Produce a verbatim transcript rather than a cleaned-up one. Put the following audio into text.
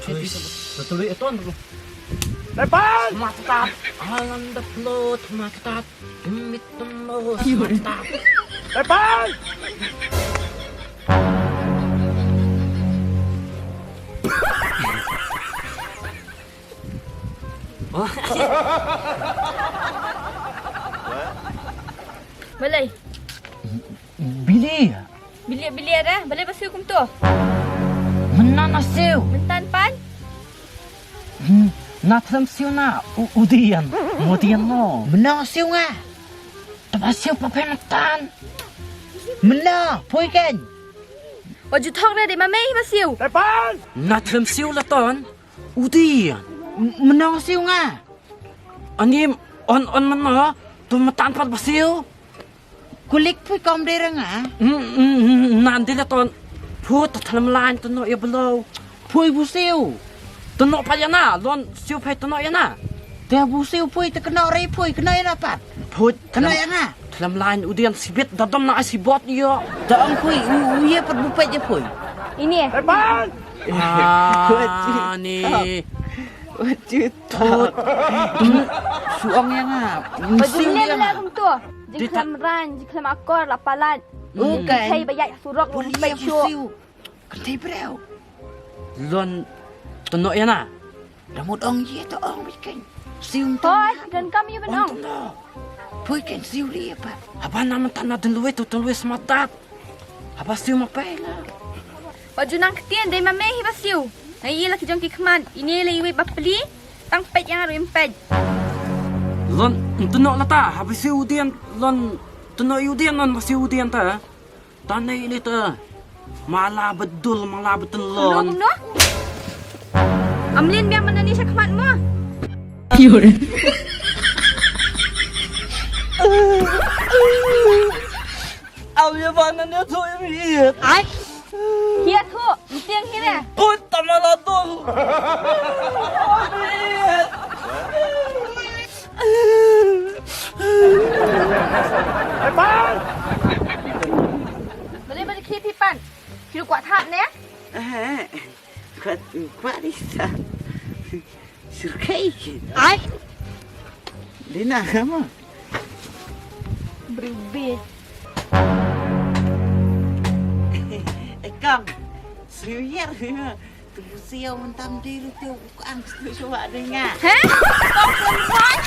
Betul itu. Tepan! Mata. Alam the plot, mata. Mit the most, mata. Tepan! Balei? Bili. Bili, bili ada. Balei ba siew kumto? Mynna na siew. Myntan pat? Hmm, na thlem siew na u, u dien. Mo dien mo. Mynna siew nga. Taba siew pa phe myntan. Mynna, poi ken. Wa ju thok re de ma mei ba siew. Tepan! Na thlem siew la ton. U dien. Mynna siew nga. Ani on on mynna. Tu myntan pat ba siew. Kulik pui kom de ranga. Nan de la ton. Put thlem lain tu no ya belo. Pui bu siew. Tu no pa ya na. Lon siew pai tu no ya na. Te bu siew pui te kena rei pui kena ya na pat. Put kena ya na. Thlem lain u dien sibit dadom na sibot yo. Da ang pui u ye pat bu pet je pui. Ini. Tepan! Ah, ni. Wajut. Thot. Su ong ya nga. Wajut. Sim ya nga. Kumto. Jingkhlem ran, jingkhlem akor la palat. Ukai. Kai ba ya surok. Puli pet ya shu. Kan thei breu. Lon tenok ya na. Ramut ong ye to ong bikin. Sium to. Hoi, dan kami ya benong. Pui ken siu li apa. Haba na mynta na dun luwe tu dun luwe smatat. Haba siu ma pai la. Wa ju nang ktien dei ma me hi ba siu. Ngai la ki jong ki khmat. Ine la iwe ba pli. Tang pet yang aru im pet. Lon tenok la ta haba siu dien lon tenok yu dien lon ba siu dien ta. Tanei ni ta. Mala bedul mala betelon. Kumno, kumno? Amlin biang mana ni sa khmat mo. Yur. Au ya bana ni tu ya mi. Ai. Kia tu, mtiang hire. Put tamala dul. Bale bale khie phi pan. Phi kwah thap ne? Eh, kwah, kwah di sa. Sirkai. Ai. Dina kama. Bribi. Ekam. Suyar. Tu siau mentam diri tu bukan tu coba dengar. Heh? Kau perempuan?